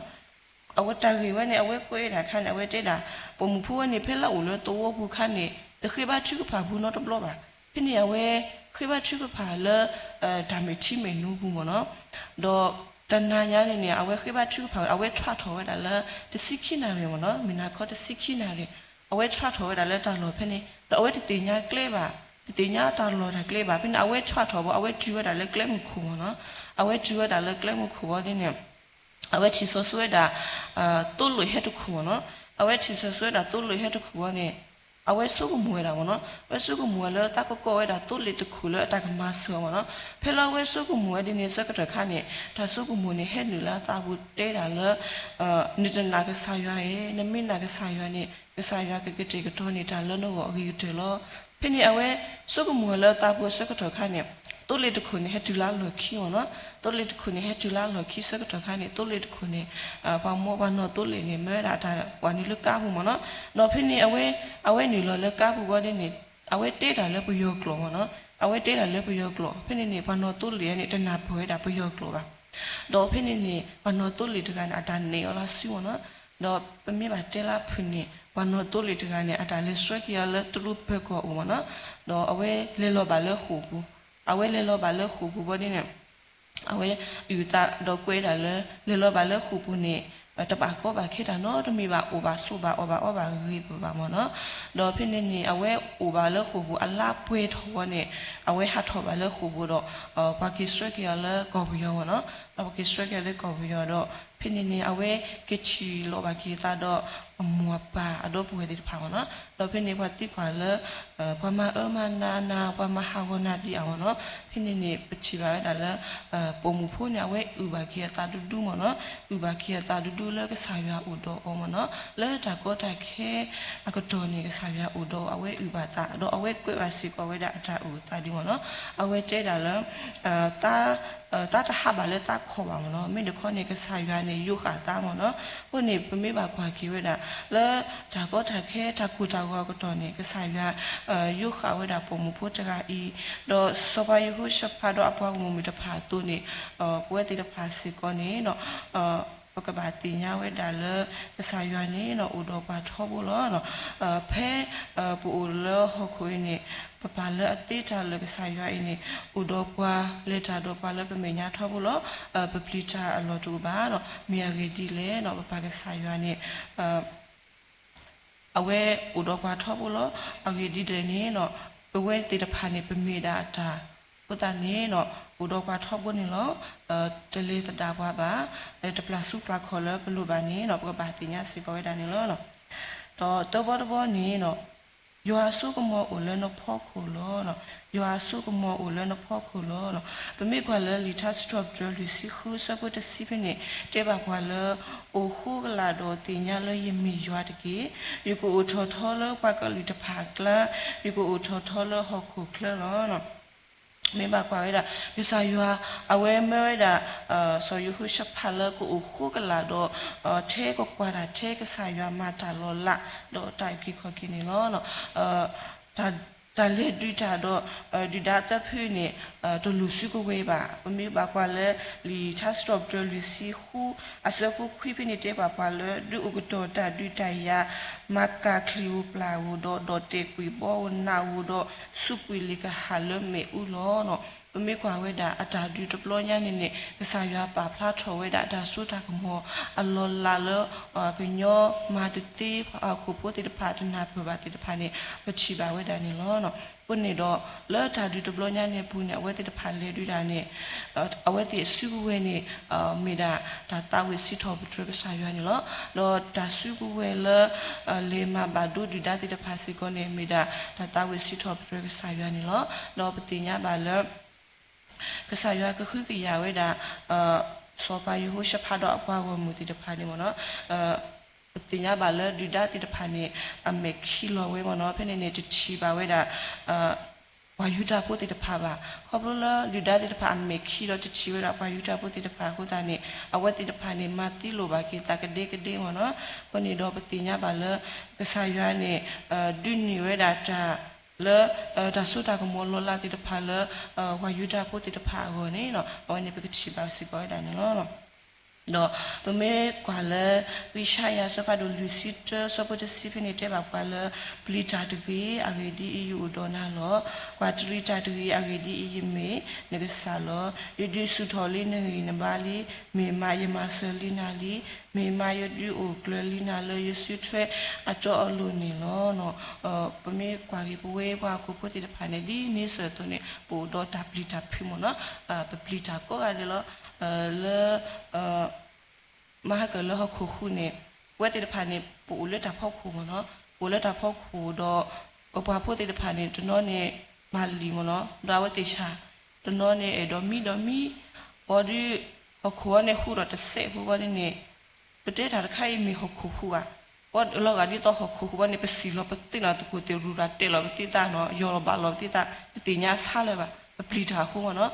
အဝဲတၢ်ဂ့ၢ်ဝဲန့ၣ် အဝဲကွဲးဒၣ်ခါန့ၣ် အဝဲတဲဒၣ် ပိာ်မုၣ်ဖိဝဲန့ၣ် ဖဲလၢအိၣ်လၢသဝီပူၤခါန့ၣ် တဃ့ဘါထုကဖၣ်ပူၤနီတဘျီဘၣ်. ဖဲန့ၣ်အဝဲဃ့ဘါထုကဖၣ်လၢ တၢ်မဲာ်ထံမဲာ်နိပူၤမ့ၢ်နီၤ. ဒီးတနၤညါန့ၣ်န့ၣ် အဝဲဃ့ဘါထုကဖၣ် အဝဲထွဲထီၣ်ဝဲဒၣ်လၢ တဆံခံနၣ်ရံၣ်မ့ၢ်နီၤ, မုၢ်နၤခီတဆံခံနၣ်ရံၣ် အဝဲထွဲထီၣ်ဝဲဒၣ်လၢတၢ်လီၢ်ဖဲန့ၣ် ဒီးအဝဲတသ့ၣ်ညါကျဲဘၣ်, တသ့ၣ်ညါတၢ်လီၢ်တၢ်ကျဲဘၣ်. ဖဲန့ၣ် အဝဲထွဲထီၣ်ဘီ အဝဲတုၤဝဲဒၣ်လၢကျဲမုၢ်ခိၣ်မ့ၢ်နီၤ. အဝဲတုၤဝဲဒၣ်လၢကျဲမုၢ်ခိၣ်ဘီဒ်န့ၣ် အဝဲထံၣ်စီၤဆှံဝဲဒၣ် သိလ့ၣ်ဟဲတခူၣ်မ့ၢ်နီၤ. အဝဲထံၣ်စီၤဆှံဝဲဒၣ်သိလ့ၣ်ဟဲတခူၣ်ဘီန့ၣ် အဝဲဆိကမိၣ်ဝဲဒၣ်မ့ၢ်နီၤ. အဝဲဆိကမိၣ်ဝဲလၢသးကကိးဝဲဒၣ်သိလ့ၣ်တခူၣ်လၢအတၢ်ကမၤစၢၤအီၤမ့ၢ်နီၤ. ဖဲလၢအဝဲဆိကမိၣ်ဝဲဒ်န့ၣ်ဆၢကတီၢ်ခါန့ၣ် တၢ်ဆိကမိၣ်န့ၣ်ဟဲနုာ်လၢအသးပူၤတဲဒၣ်လၢ နတနာ်ကစၢ်ယွၤအံၤ နမ့ၢ်နာ်ကစၢ်ယွၤန့ၣ် ကစၢ်ယွၤကကတဲာ်ကတီၤန့ၢ်တၢ်လၢနဂီၢ်အဂ့ၤကတၢၢ်လီၤ. ဖဲန့ၣ်အဝဲဆိကမိၣ်ဝဲလၢအသးပူၤအဆၢကတီၢ်ခါန့ၣ် သိလ့ၣ်တခူၣ်န့ၣ် ဟဲတုၤလၢအလီၢ်ခံမ့ၢ်နီၤ. သိလ့ၣ်တခူၣ်န့ၣ် ဟဲတုၤလၢအလီၢ်ခံဆၢကတီၢ်ခါန့ၣ် သိလ့ၣ်တခူၣ်န့ၣ် ပှၤမိၢ်ပှၤနီၢ်သိလ့ၣ်န့ၣ် မၢဝဲဒၣ်အတၢ်ပှၤနုာ်လၢကါပူၤမ့ၢ်နီၤ. ဒီးဖဲန့ၣ် အဝဲနုာ်လီၤလၢကါပူၤဝံၤဒ်န့ၣ် အဝဲတဲတၢ်လၢပယီၤကျိာ်မ့ၢ်နီၤ. အဝဲတဲတၢ်လၢပယီၤကျိာ် ဖဲန့ၣ်န့ၣ် ပှၤနီၢ်သိလ့ၣ်န့ၣ် တနၢ်ပၢၢ်ဝဲဒၣ်ပယီၤကျိာ်ဘၣ်. ဒီးဖဲန့ၣ်န့ၣ် ပှၤနီၢ်သိလ့ၣ်တဂၤန့ၣ် အတၢ်နဲၣ်အီၤလၢစုမ့ၢ်နီၤ. ဒီးပမ့ၢ်ဘၣ်တဲလၢဖုၣ်န့ၣ် ပှၤနီၢ်သိလ့ၣ်တဂၤန့ၣ် အတၢ်လဲၤဆှၢက့ၤအီၤလၢတရူးပၢၤကီၢ်အိၣ်မ့ၢ်နီၤ. ဒီးအဝဲလဲၤလီၤဘၣ်လၢဃိာ်ပူၤ, အဝဲလဲၤလီၤဘၣ်လၢဃိာ်ပူၤဘီဒ်န့ၣ် အဝဲအုၣ်သးဒီးကွဲးဒၣ်လၢ လဲၤလီၤဘၣ်လၢဃိာ်ပူၤန့ၣ် တဘၣ်ကီဘၣ်ခဲတၢ်နီတမံၤဘၣ်, အိၣ်ဘၣ်ဆိးဘၣ်အီၣ်ဘၣ်အီဘၣ်ဂ့ၤဘၣ်မ့ၢ်နီၤ. ဒီးဖဲန့ၣ်န့ၣ် အဝဲအိၣ်ဘၣ်လၢဃိာ်ပူၤအလါပှဲၤထီၣ်ဝဲန့ၣ် အဝဲဟးထီၣ်ဘၣ်လၢဃိာ်ပူၤဒီး ပှၤက့ၤဆှၢက့ၤအီၤလၢကီၢ်ပယီၤမ့ၢ်နီၤ. ဒီးပှၤက့ၤဆှၢက့ၤအီၤလၢကီၢ်ပယီၤဒီး ဖဲန့ၣ်န့ၣ် အဝဲက့ၤထံၣ်လိာ်ဘၣ်က့ၤအသးဒီး အမိၢ်အပၢ်အဒီပုၢ်ဝဲၢ်သ့ၣ်တဖၣ်မ့ၢ်နီၤ. ဒီးဖဲန့ၣ် ပှၤသံကွၢ်လၢ ပှၤမၤအၢမၤနးနၤ ပှၤမၤဟးဂီၤနၤဒံးဧါမ့ၢ်နီၤ. ဖဲန့ၣ်န့ၣ် ပထံၣ်ဘၣ်ဝဲဒၣ်လၢ ပိာ်မုၣ်ဖိန့ၣ် အဝဲအုၣ်ဘၣ်က့ၤအသးဒူဒူမ့ၢ်နီၤ. အုၣ်ဘၣ်က့ၤအသးဒူဒူလၢကစၢ်ယွၤအိၣ်ဒီးအီၤမ့ၢ်နီၤ. လၢတၢ်ကီတၢ်ခဲအကတီၢ်န့ၣ် ကစၢ်ယွၤအိၣ်ဒီးအဝဲအုၣ်ဘၣ်သး ဒီးအဝဲကွဲးဘၣ်စ့ၢ်ကီးဝဲဒၣ်အတၢ်အုၣ်အသးဒ်မ့ၢ်နီၤ. အဝဲတဲဒၣ်လၢ သးတဟးဘၣ်လၢသးခီၣ်ဘၣ်မ့ၢ်နီၤ. မ့ၢ်တခီန့ၣ် ကစၢ်ယွၤန့ၣ် ယိးဃာ်သးမ့ၢ်နီၤ. အဃိန့ၣ် ပမ့ၢ်ဘၣ်ကွၢ်က့ၤဝဲဒၣ် လၢတၢ်ကီတၢ်ခဲတၢ်ကိၢ်တၢ်ဂီၤအကတီၢ်န့ၣ် ကစၢ်ယွၤ ယိးဃာ်ဝဲဒၣ်ပိာ်မုၣ်ဖိတဂၤအံၤ, ဒီးစီၤပၤယဟိၤၡဖးဒီးအပှၤဂီၢ်မုၢ်တဖၣ်အသိးန့ၣ် ပဝဲသ့ၣ်တဖၣ်စ့ၢ်ကီးန့ၣ် ပကဘၣ်သ့ၣ်ညါဝဲဒၣ်လၢ ကစၢ်ယွၤန့ၣ် အိၣ်ဒီးပှၤထီဘိလီၤ. ဖဲပအိၣ်လၢဟီၣ်ခိၣ်အံၤန့ၣ် ပပာ်လၢအသ့တၢ်လၢာ် ကစၢ်ယွၤအံၤန့ၣ် အိၣ်ဒီးပှၤ လဲၤတၢ်ဒီးပှၤလၢပမဲာ်ညါထီဘိလီၤ. ပပျံၤတၢ်အလီၢ်တအိၣ်ဘၣ်ဒီး မ့ၢ်အဂ့ၢ်ဒ်လဲၣ်န့ၣ် ပပၢ်ကစၢ်ယွၤန့ၣ် အဝဲအိၣ်ဒီးပှၤထီဘိလီၤ. အဂ့ၢ်ဒ်လဲၣ်န့ၣ် ပဝဲသ့ၣ်တဖၣ်န့ၣ် ပမ့ၢ်ဒၣ်အတၢ်အဃိသတးန့ၣ် အိၣ်ဒီးပှၤထီဘိန့ၣ်လီၤ. တလဲၤသဒၣ်ပှၤဘၣ်, တပျၢ်ဆူပျၢ်ခီၣ်လၢပလိၣ်ဘၣ်န့ၣ် ပကဘၣ်သ့ၣ်ညါစ့ၢ်ကီးဝဲဒၣ်န့ၣ်လီၤ. ဒီးသၢဘီတဘီန့ၣ် ယွၤအစိကမီၤအိၣ်လၢနဖီခိၣ်လီၤ. ယွၤအစိကမီၤအိၣ်လၢနဖီခိၣ်လီၤ. ပမ့ၢ်ကွၢ်လၢလံာ်ထါစံးထီၣ်ပတြၢၤလွံၢ်ဆံဃုဆၢဖိတဆံဖဲန့ၣ် တဲဘၣ်ပှၤလၢ အိၣ်ဃိကလာ်ဒီးသ့ၣ်ညါလၢယမ့ၢ်ယွၤတက့ၢ်. ယကအိၣ်ထီၣ်ထီလၢပှၤကလုာ်တဖၣ်အကျါ, ယကအိၣ်ထီၣ်ထီလၢဟီၣ်ခိၣ်ချၢလီၤ. မ့ၢ်ဘၣ်ကွၢ်ဝဲဒၣ် ကစၢ်ယွၤ အဝဲမၢဝဲဒၣ် စီၤယဟိၤၡဖးလၢကအိၣ်ဃိကလာ်ဒီး ထဲကကွၢ်တၢ်ထဲကစၢ်ယွၤမၤတၢ်လီၤလး ဒီးတၢ်အုၣ်က့ၤခီၣ်က့ၤန့ၣ်လီၤ. တၢ်လဲၤဒုးတၢ်ဒီး ဒုၣ်ဒါသၢဖုန့ၣ် တလိၣ်စုကဝဲၤဘၣ်. ပမ့ၢ်ဘၣ်ကွၢ်လၢ လံာ်ထါစံးထီၣ်ပတြၢၤလွံၢ်ဆံဃု အဆၢဖိခွံဖဲန့ၣ်တဲဘၣ်ပှၤလၢ ဒုးအိၣ်ကတီၢ်တၢ်ဒုးတၢ်ယၤ မၤကၢ်ချံၣ်ဧိၤပျၢ်ဧိၤဒီး ဒီးတဲာ်ကွံာ်ဘီဧိၤနးဧိၤဒီး စူးကွံာ်လ့ၣ်ကဟၣ်လၢမ့ၣ်အူလီၤ. ပမ့ၢ်ကွၢ်ဝဲဒၣ်အတၢ်ဒုးတဘျီညါန့ၣ်န့ၣ် ကစၢ်ယွၤပာ်ဖျါထီၣ်ဝဲဒၣ်တၢ်စိတၢ်ကမီၤအလီၢ်လၤလၢ ကညီမၤတသ့ ဟီၣ်ခိၣ်ဖိသ့ၣ်တဖၣ်တနၢ်ပၢၢ်ဘၣ်သ့ၣ်တဖၣ်န့ၣ် ပထံၣ်ဘၣ်ဝဲဒၣ်န့ၣ်လီၤ. အဃိန့ၣ်ဒီး လၢတၢ်ဒုးတဘျီညါန့ၣ်အပူၤန့ၣ် အဝဲသ့ၣ်တဖၣ်လဲၤဒုးတၢ်န့ၣ် အဝဲသ့ၣ်အစုကဝဲၤန့ၣ် မ့ၢ်ဒၣ်တၢ်သးဝံၣ်စံးထီၣ်ပတြၢၤကစၢ်ယွၤန့ၣ်လီၤ. ဒီးတၢ်စုကဝဲၤလၢ လဲၤမၤဘၣ်ဒိဒုၣ်ဒါသ့ၣ်တဖၣ်စ့ၢ်ကီးန့ၣ် မ့ၢ်ဒၣ်တၢ်သးဝံၣ်စံးထီၣ်ပတြၢၤကစၢ်ယွၤန့ၣ်လီၤ. ဒီးပသ့ၣ်ညါဘၣ်လၢ ကစၢ်ယွၤကဟုကယာ်ဝဲဒၣ် စီၤပၤယဟိၤၡဖးဒီးအပှၤဂီၢ်မုၢ်သ့ၣ်တဖၣ်န့ၣ်မ့ၢ်နီၤ, ပသ့ၣ်ညါဘၣ်လၢဒုၣ်ဒါသ့ၣ်တဖၣ်န့ၣ် အမဲာ်ခံးလီၤဝဲမ့ၢ်နီၤ, ဖဲန့ၣ်န့ၣ် တထံၣ်ဘၣ်ဝဲဒၣ် ပှၤယူဒၤဖိသ့ၣ်တဖၣ်ဘၣ်. ခီဖျိလၢဒုၣ်ဒါသ့ၣ်တဖၣ်အမဲာ်ခံးဒီးတထံၣ်ဝဲဒၣ်ပှၤယူဒၤဖိသ့ၣ်တဖၣ်အဃိသတးန့ၣ် အဝဲသ့ၣ်တဖၣ်န့ၣ် မၤသံလိာ်ဘၣ်က့ၤသးကဒဲကဒဲမ့ၢ်နီၤ. အဃိန့ၣ်ဒီးပသ့ၣ်ညါဘၣ်လၢ ကစၢ်ယွၤန့ၣ် ဒုးန့ၢ်ဝဲဒၣ်တၢ် လၢ တၢ်စိတၢ်ကမီၤလီၤလးသ့ၣ်တဖၣ်လၢ ပှၤယူဒၤဖိသ့ၣ်တဖၣ်အဂီၢ်န့ၣ် အဝဲန့ၣ်ပကထံၣ်ဘၣ်စ့ၢ်ကီးဝဲဒၣ်န့ၣ်လီၤ. ဒီးပမ့ၢ်ကွၢ်လၢ ဝံယၡါယၤ အဆၢဖးဒိၣ်လွံၢ်ဆံတၢ အဆၢဖိတဆံဖဲန့ၣ် တဲဘၣ်ပှၤလၢ ပျံၤတၢ်တဂ့ၤ, အဂ့ၢ်ဒ်အံၤ, ယအိၣ်ဒီးနၤလီၤ. ကွၢ်တရံးတၢ်တဂ့ၤ, အဂ့ၢ်ဒ်အံၤ, ယမ့ၢ်နကစၢ်လီၤ. ယဒုးဆူၣ်ထီၣ်လံနဂံၢ်နဘါလံ, မ့ၢ်မးယမၤစၢၤလံနၤလံ, မ့ၢ်မးယဒုးအိၣ်ကျၢၤလံနၤလၢယစုထွဲအတီအလိၤန့ၣ်လီၤ. ပမ့ၢ်ကွၢ်က့ၤပဝဲပှၤဟီၣ်ခိၣ်ဖိသ့ၣ်တဖၣ်န့ၣ် ဒ်န့ဆၢၣ်အသိးန့ၣ် ပအိၣ်ဒီးတၢ်ပျံၤတၢ်ဖုးမ့ၢ်နီၤ, ပပျံၤတၢ်ကိးဂၤဒဲးလီၤ. လၢ မၤဟါကၢၣ်လၢဟီၣ်ခိၣ်ဟူးန့ၣ် ပဝဲသ့ၣ်တဖၣ်န့ၣ် ပအိၣ်လၢတၢ်ဖီခိၣ်မ့ၢ်နီၤ, ပအိၣ်လၢတၢ်ဖီခိၣ်ဒီး ပပှၤဖိသ့ၣ်တဖၣ်န့ၣ် တနီၤန့ၣ် မၤလံာ်မ့ၢ်နီၤ, ဒီးအဝဲသ့ၣ်ဆၣ် တနီၤန့ၣ် အဲၣ်ဒိးမံဒီးမံ, ဘၣ်ဒီး ဟီၣ်ခိၣ်အံၤန့ၣ်ဟူးဒီးတစဲးဖိဘၣ်န့ၣ်န့ၣ် ပတဲတၢ်တခါအံၤမ့ၢ်ဟီၣ်ခိၣ်ဟူးဧါ, ပလီၤဂာ်ဒ်သိးဟီၣ်ခိၣ်ဟူးဘၣ်န့ၣ် ပစံၣ်လီၤပသ့ၣ်နီၤ, သကိးသ့ၣ်ရူၤရၤတဲာ်လီၤပသ့ၣ်သၣ်နီၤ, ယီၢ်လီၤဘၣ်လီၤပသ့ၣ်သၣ် တသ့ၣ်ညါဆါလၢၤဘၣ်, ပပျံၤတၢ်အဃိမ့ၢ်နီၤ.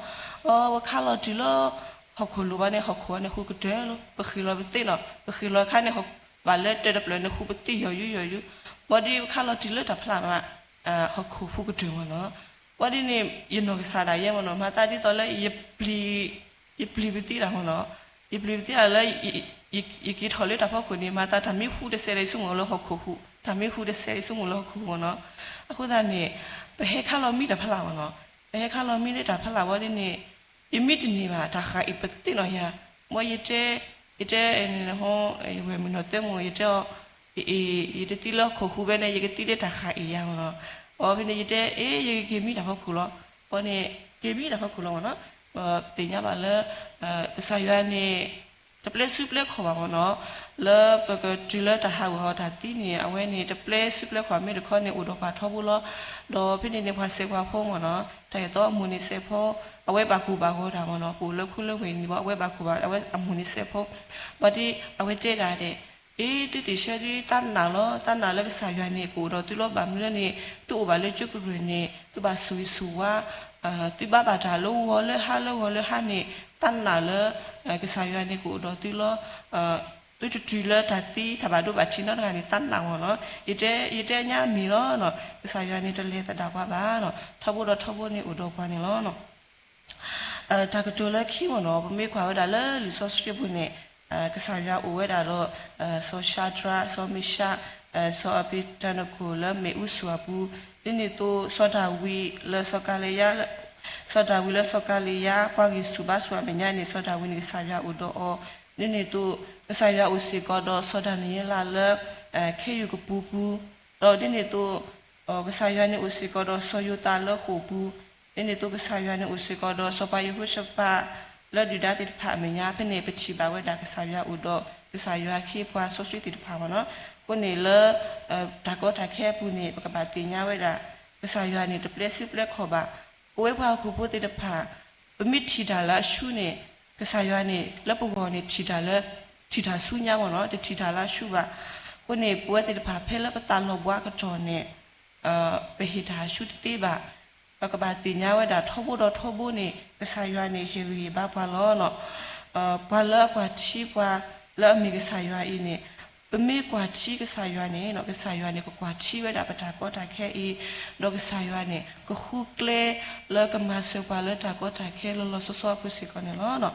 အဝဲခါလီၤတုၤလၢ ဟီၣ်ခိၣ်လိၤဘၣ်န့ၣ် ဟီၣ်ခိၣ်အံၤန့ၣ်ဟူးကတၢၢ်လီၤ, ပဃ့ၢ်လီၤပသ့ၣ်နီၤ, ပဃ့ၢ်လီၤအခါန့ၣ် ဘၣ်လၢတၢၢ်တဖျၢၣ်န့ၣ် ဟူးပသ့ၣ်ယီၤယူၤယီၤယူၤ, ဘၣ်ဒီးပခါလီၤတုၤလၢတၢ်ဖျါဘၣ် ဟီၣ်ခိၣ်ဟူးကတၢၢ်မ့ၢ်နီၤ. ဘၣ်ဒီးန့ၣ် ယနီၢ်ကစၢ်ဒၣ်ယဲမ့ၢ်နီၤ မၤသးဒ်သိးလၢ ယပျံၤပသ့ၣ်တၢ်မ့ၢ်နီၤ, ယပျံၤပသ့ၣ်တၢ်လၢ ယက့ၤထီၣ်လၢတၢ်ဖီခိၣ်န့ၣ် မၤသးတၢ်မ့ၢ်ဟူးတစဲးဒီးယဆိကမိၣ်လၢဟီၣ်ခိၣ်ဟူး, တၢ်မ့ၢ်ဟူးတစဲးယဆိကမိၣ်လၢဟီၣ်ခိၣ်ဟူးမ့ၢ်နီၤ. အဃိသတးန့ၣ် ပဟဲခါလီၤမံတၢ်ဖျါမ့ၢ်နီၤ, ပဟဲခါလီၤမံလၢတၢ်ဖျါဘၣ်ဒီးန့ၣ် ယမံတန့ၢ်ဘၣ် တၢ်ဃၣ်အံၤပသ့ၣ်နီၤယၤ, မ်ယတဲ ယတဲ ယဝဲၢ်မုၢ်နီၢ်သၢမုၢ် ယတဲအီၤ ယတသံလၢဟီၣ်ခိၣ်ဟူးဘၣ်န့ၣ် ယကသံလၢတၢ်ဃၣ်အံၤယၤမ့ၢ်နီၤ. အီၤဖဲန့ၣ် ယတဲ အ့ ယကက့ၤမံတၢ်ဖီခိၣ်လီၤ. အီၤန့ၣ် က့ၤမံတၢ်ဖီခိၣ်လီၤမ့ၢ်နီၤ. ပသ့ၣ်ညါဘၣ်လၢ ကစၢ်ယွၤန့ၣ် တပျဲစုပျဲခီၣ်ဘၣ်မ့ၢ်နီၤ. လၢပကတုၤလၢတၢ်ဟးဂူာ်ဟီၣ်တၢ်သံန့ၣ် အဝဲန့ၣ် တပျဲစုပျဲခီၣ်မ့ၢ်တခီန့ၣ် အိၣ်ဒီးပှၤထီဘိလီၤ. ဒီးဖဲန့ၣ်န့ၣ် ပှၤစဲးပှၤဖိမ့ၢ်နီၤ တၢ်အဲၣ်သီအမိၢ်န့ၣ်စဲးဖိ အဝဲဘၣ်ကူၣ်ဘၣ်ဂီၤတၢ်မ့ၢ်နီၤ. ပအိၣ်လၢခူလၢဝ့ၢ်န့ၣ်ဘၣ် အဝဲဘၣ်ကူၣ်ဘၣ် အဝဲအမိၢ်န့ၣ်စဲးဖိ ဘၣ်ဒီး အဝဲတဲဒၣ်ဒဲး အ့ သုသ့ၣ်ဆၢဒီး သးနာ်လီၤ, သးနာ်လၢကစၢ်ယွၤန့ၣ် ကအိၣ်ဒီးသုလီၤ. ဘၣ်မနုၤလဲၣ်န့ၣ် သုအိၣ်ဘၣ်လၢကၠိကရၢၢ်န့ၣ် သုဘၣ်ဆိၣ်ဂ့ၤဆိၣ်ဝါ, သုဘၣ်ဘၣ်တၢ်လၢဂီၤလၢဟါလၢဂီၤလၢဟါန့ၣ် သးနာ်လၢ ကစၢ်ယွၤန့ၣ်ကအိၣ်ဒီးသုလီၤ. သုတတုၤလၢတၢ်သံတၢ်ဘၣ်ဒိဘၣ်ထံးနီတဂၤန့ၣ် သးနာ်မ့ၢ်နီၤ. ယတဲ ယတဲညါမ့ၢ်လီၤနီၤ, ကစၢ်ယွၤန့ၣ်တလဲၤသဒၣ်ပှၤဘၣ်နီၤ, ထီဘိဒီးထီဘိန့ၣ်အိၣ်ဒီးပှၤန့ၣ်လီၤ. တၢ်ကတိၤလၢခံမ့ၢ်နီၤ, ပမ့ၢ်ကွၢ်ဝဲဒၣ်လၢလံာ်စီဆှံပူၤန့ၣ် ကစၢ်ယွၤအိၣ်ဝဲဒၣ်ဒီး စီၤၡၤဒြး, စီၤမ့ၡး, စီၤအဘ့းနကိၤလၢမ့ၣ်အူစူၤအပူၤ, ဒ်န့ၣ်အသိး စီၤဒၤဝံးလၢစီၤကၤလံယါ, စီၤဒၤဝံးလၢစီၤကၤလံယါ ပှၤဂံၢ်ဆူၣ်ဘါဆူၣ်အမဲာ်ညါန့ၣ် စီၤဒၤဝံးန့ၣ် ကစၢ်ယွၤအိၣ်ဒီးအီၤ, ဒ်န့ၣ်အသိး ကစၢ်ယွၤအိၣ်စ့ၢ်ကီးဒီးစီၤဒၤနံးယ့လးလၢ ခ့ယုၢ်ကပူၤပူၤ, ဒီးဒ်န့ၣ်အသိး ကစၢ်ယွၤန့ၣ်အိၣ်စ့ၢ်ကီးဒီးစီၤယိၤသးလၢဃိာ်ပူၤ, ဒ်န့ၣ်အသိး ကစၢ်ယွၤန့ၣ်အိၣ်စ့ၢ်ကီးဒီးစီၤပၤယဟိၤၡဖး လၢဒုၣ်ဒါသ့ၣ်တဖၣ်အမဲာ်ညါ, ဖဲန့ၣ် ပထံၣ်ဘၣ်ဝဲဒၣ်ကစၢ်ယွၤအိၣ်ဒီး ကစၢ်ယွၤအခ့အပှၤစီဆှံသ့ၣ်တဖၣ်မ့ၢ်နီၤ. အဃိန့ၣ်လၢ တၢ်ကီတၢ်ခဲအပူၤန့ၣ် ပကဘၣ်သ့ၣ်ညါဝဲဒၣ် ကစၢ်ယွၤန့ၣ် တပျဲစုပျဲခီၣ်ဘၣ်. ပဝဲပှၤဟီၣ်ခိၣ်ဖိသ့ၣ်တဖၣ် ပမ့ၢ်ထံၣ်တၢ်လၢအဆူၣ်န့ၣ် ကစၢ်ယွၤန့ၣ် လၢပဂီၢ်န့ၣ် ထံၣ်တၢ်လၢ ထံၣ်တၢ်ဆူညါမ့ၢ်နီၤ, တထံၣ်တၢ်လၢအဆူၣ်ဘၣ်. အဃိန့ၣ် ပဝဲသ့ၣ်တဖၣ် ဖဲလၢပသးလီၤဘှါကတီၢ်န့ၣ် ပဟ့ၣ်တၢ်ဆူၣ်တသ့ဘၣ်. ပကဘၣ်သ့ၣ်ညါဝဲဒၣ်ထီဘိဒီးထီဘိန့ၣ် ကစၢ်ယွၤန့ၣ် ဟ့ၣ်ဂံၢ်ဟ့ၣ်ဘါပှၤလီၤ. ပှၤလၢအကွၢ်ထံပှၤလၢအမ့ၢ်ကစၢ်ယွၤအံၤန့ၣ် ပမ့ၢ်ကွၢ်ထံကစၢ်ယွၤန့ၣ် ကစၢ်ယွၤန့ၣ် ကကွၢ်ထံဝဲဒၣ်ပတၢ်ကီတၢ်ခဲအံၤ, ဒီးကစၢ်ယွၤန့ၣ် ကဃုကျဲလၢကမၤစၢၤပှၤလၢတၢ်ကီတၢ်ခဲလီၤလီၤဆီဆီအပူၤစ့ၢ်ကီးန့ၣ်လီၤ.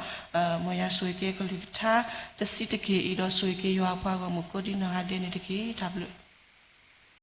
မ်ယွၤဆိၣ်ဂ့ၤက့ၤကလုၢ်ကထါ တဆံးတက့ၢ်အံၤ ဒီးဆိၣ်ဂ့ၤက့ၤယွၤအပှၤဂီၢ်မုၢ်ကိးဒံနီၢ်ဂၤဒဲးန့ၣ်တက့ၢ်. တၢ်ဘျုး